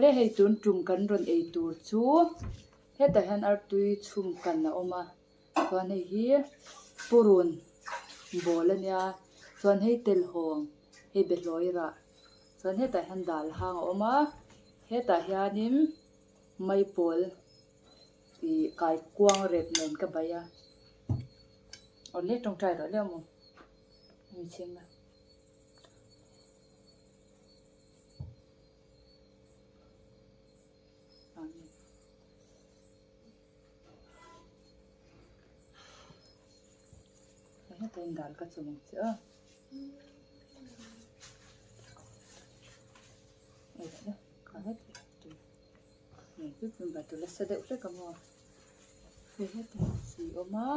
Awle hei tun tum kan rawn ei tur chu hetah hian artui chhum kan a awm a chuan hei hi purun bawl a nia chuan hei telhawng hei behlawi rah chuan hetah hian dal hang a awm a hetah hianin maipawl ih kaikuang rep nen ka bai a awle tawngtai rawh le awm mi chhing a. Hetain dal ka chawm ang che a. Nasa deuh hlek a maw hei hetah chi a awm a.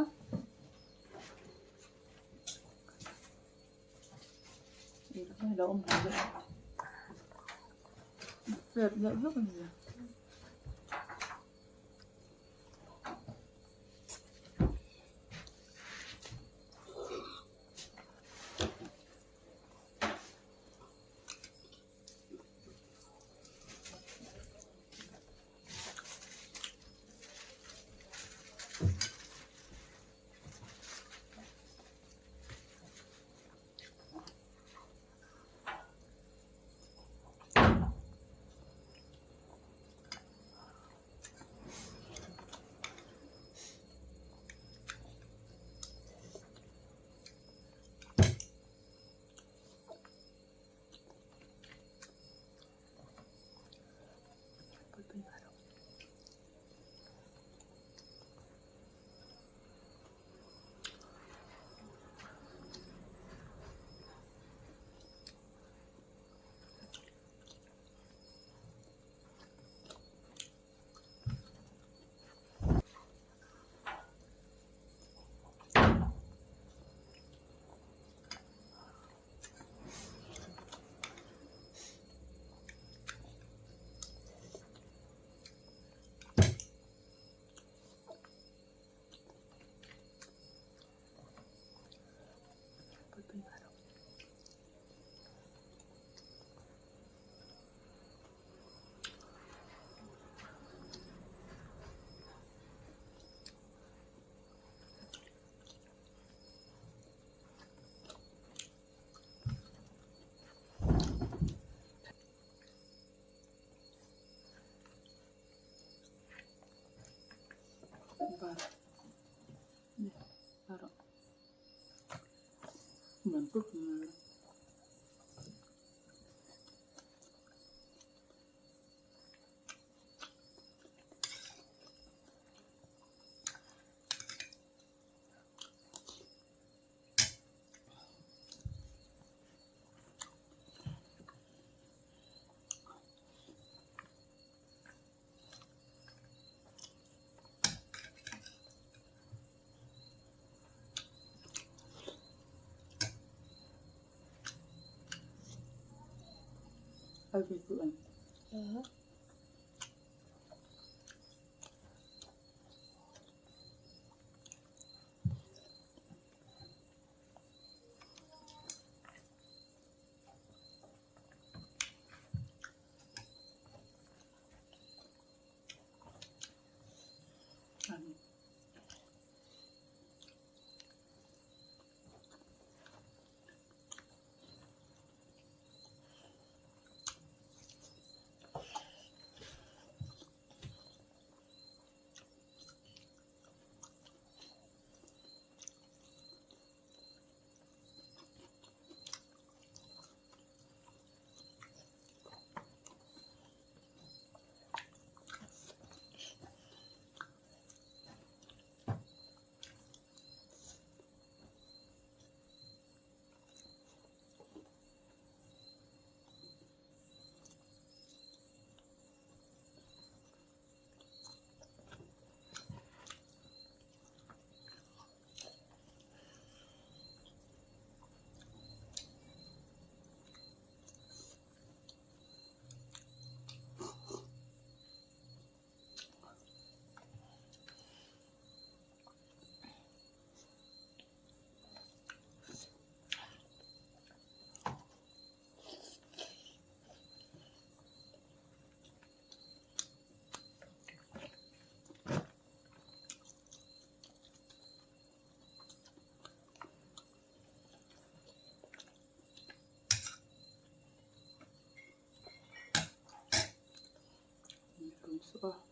suh a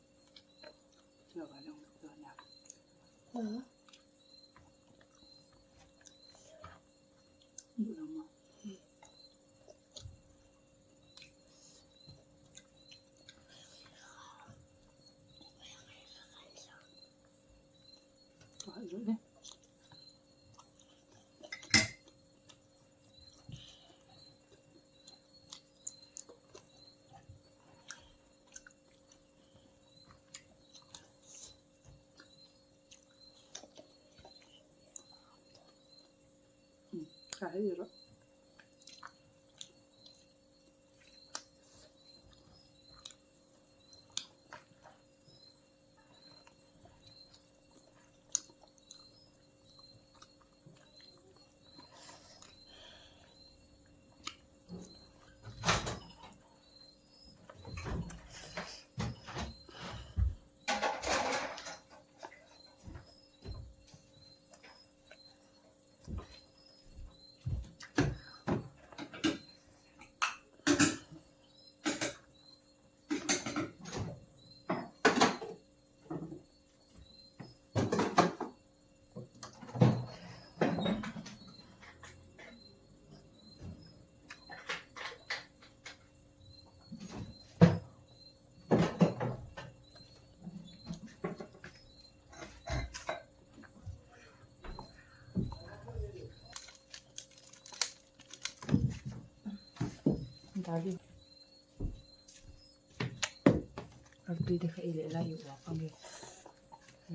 Artui te kha ei leh lai i uak ange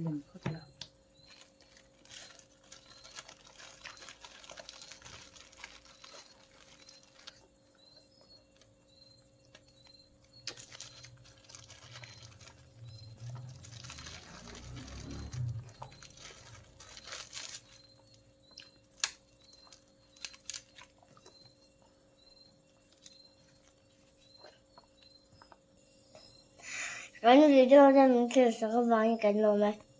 lem phawt la. Kan video te min thlir sak avangin kan lawm e.